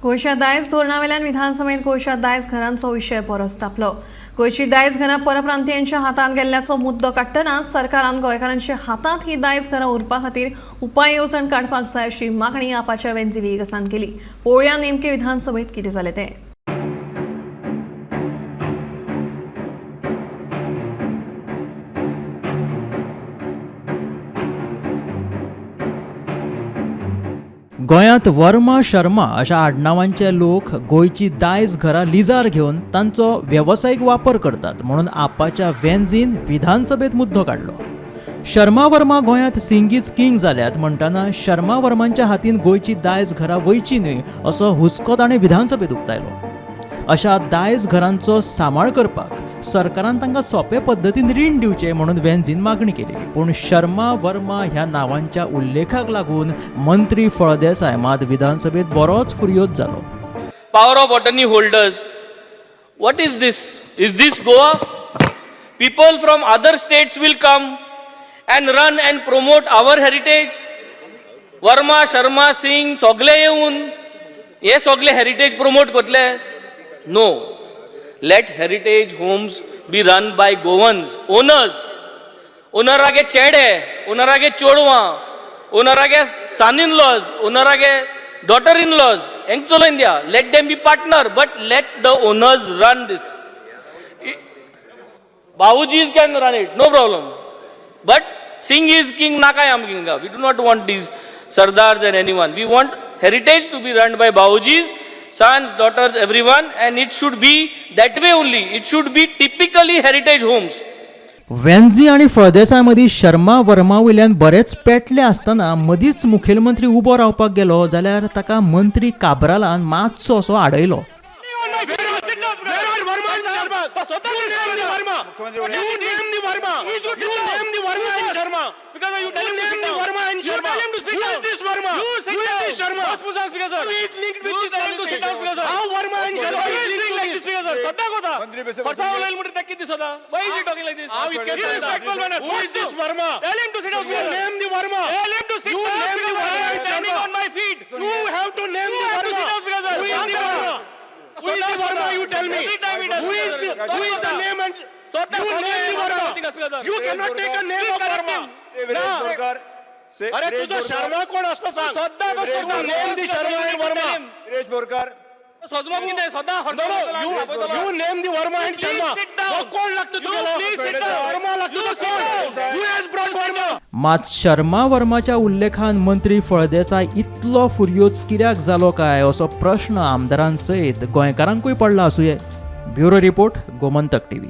गोंयच्या दायज धोरणावेल्यान विधानसभेत गोंयच्या दायज घरांचो विशय बरोच तापलो. गोंयची दायज घरां परप्रांतीयांच्या हातांत गेल्ल्याचो मुद्दो काडटना सरकारान गोंयकारांच्या हातांत ही दायज घरां उरपा खातीर उपाय येवजण काडपाक जाय अशी मागणी आपाच्या वेंझी व्हिएगसान केली. पळोवया नेमके विधानसभेत कितें जालें तें. गोंयांत वर्मा शर्मा अशा आडनांवांचे लोक गोंयची दायज घरां लिजार घेवन तांचो वेवसायीक वापर करतात म्हणून आपाच्या वेंझीन विधानसभेत मुद्दो काडलो. शर्मा वर्मा गोंयांत सिंग is king जाल्यात म्हणटना शर्मा वर्मांच्या हातीन गोंयची दायज घरां वयची न्हय असो हुस्को ताणें विधानसभेत उक्तायलो. अशा दायज घरांचो सांबाळ करपाक सरकारान तांकां सोपे पद्दतीन रीण दिवचें म्हणून वेंझीन मागणी केली. पूण शर्मा वर्मा ह्या नांवांच्या उल्लेखाक लागून मंत्री फळदेसाय मात विधानसभेत बरोच फुर्योज जालो. Power of attorney holders. What is this? Is this Goa? People from other states will come and run and promote our heritage. Verma, Sharma, Singh, सगळे येवन हे सगळे हेरिटेज प्रमोट करतले? No. Let heritage homes be run by Goans owners. ओनरागे चेडे, ओनरागे चेडवां, ओनरागे सन इन लॉज, ओनरागे डॉटर इन लॉज हेंक चलोवन दिया. Let them be partner, but let the owners run this. Babujis can run it, no problem, but Singh is king नाकाय आमकां. We do not want these sardars and anyone. We want heritage to be run by Babujis, sons, daughters, everyone, and it should be that way only. It should be typically heritage homes. Venzy आनी फळदेसाय मदीं शर्मा वर्मा वयल्यान बरेच पेटले आसतना मदींच मुखेलमंत्री उबो रावपाक गेलो जाल्यार ताका मंत्री काब्रालान मातसो असो आडयलो. Where are Verma and Sharma? You name the Verma. You name the Verma. You name the Verma and Sharma. Because you tell You him to name sit the down. Verma and You Sharma. tell him to speak Who is down. this Verma? You sit Who is down. this Sharma? Speaker sir. Who is linked with You this tell him to sit down, Speaker sir. How Verma and Sharma Why is is linked doing to like this, this? Speaker sir? सद्दां कोता. मंत्री बेसे फरसा उलयल म्हणटा तेका कितें दिसता? Why is he talking like this? हांव इतकें सांगता. Irrespectful manner. Who is this Verma? Tell him to sit down, You Speaker sir. name the Verma. Tell him to sit You down, name the Speaker sir. Verma I am and standing Sharma. on my feet. You have to name You the have to Verma. sit down, Speaker sir. Who is the Verma? Who is the Verma? You tell me. Every time he does. Who is the name and Sodda you name the Verma. You cannot take a name Please of correct Verma. him. ना. बोरकर अरे तुझा शर्मा कोण असतो सांग. सद्दां कसो You name the Sharma and Verma. Viresh Borkar. सजमो कितें सद्दां No, no, you name the Verma and Please Sharma. sit down. हो, कोण लागतं You तुला? please sit down. Verma लागतो You तर sit कोण? down. Who has brought Verma? मात शर्मा वर्माच्या उल्लेखान मंत्री फळदेसाय इतलो फुर्योज कित्याक जालो काय असो प्रश्न आमदारां सयत गोंयकारांकूय पडला आसुये. Bureau report, Gomantak TV.